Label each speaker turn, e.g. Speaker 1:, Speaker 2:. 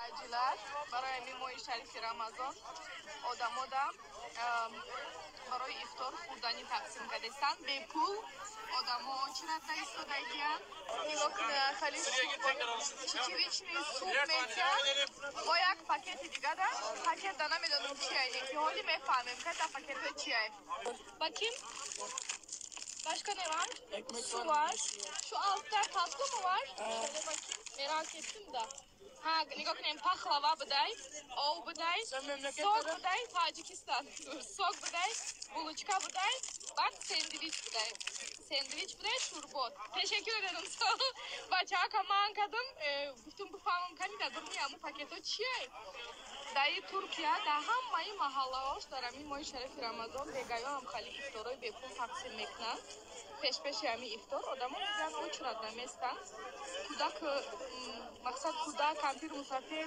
Speaker 1: Аҷилат барои ҳамин моҳи шарифи Рамазон одамода барои ифтор хӯрданӣ тақсим кардестанд бепул. Одамо очередь истодагиянд. Нигоҳ кунед, хеле чечевичный суп метиҳанд бо як пакети дига. Да пакет да намедонам чия, ки ҳоли мефаҳмем, ката пакето чия. Bakayım. Başka ne var? Su var. Şu altta tatlı mı var? Şöyle bakayım. Merak ettim de. Ha, нигоҳ кунем, пахлава будай, ов будай, сок будай, Таджикистан. Сок будай, булочка будай, баъд сэндвич будай. Сэндвич будай, шурбот. Teşekkür ederim. Sağ ol. Бачака ман кардам, гуфтум бифаҳмам кани дар дуруни ҳамун пакетҳо чие. Даи Туркия дар ҳамаи маҳаллаҳош дар ҳамин моҳи шарифи Рамазон бегаёам хали ифторҳои бепул тақсим мекунанд. Пешпеши ҳамин ифтор одамо мегӯянд, очередь наместанд. Кӯдак, мақсад, кӯдак, кампир, мусафир.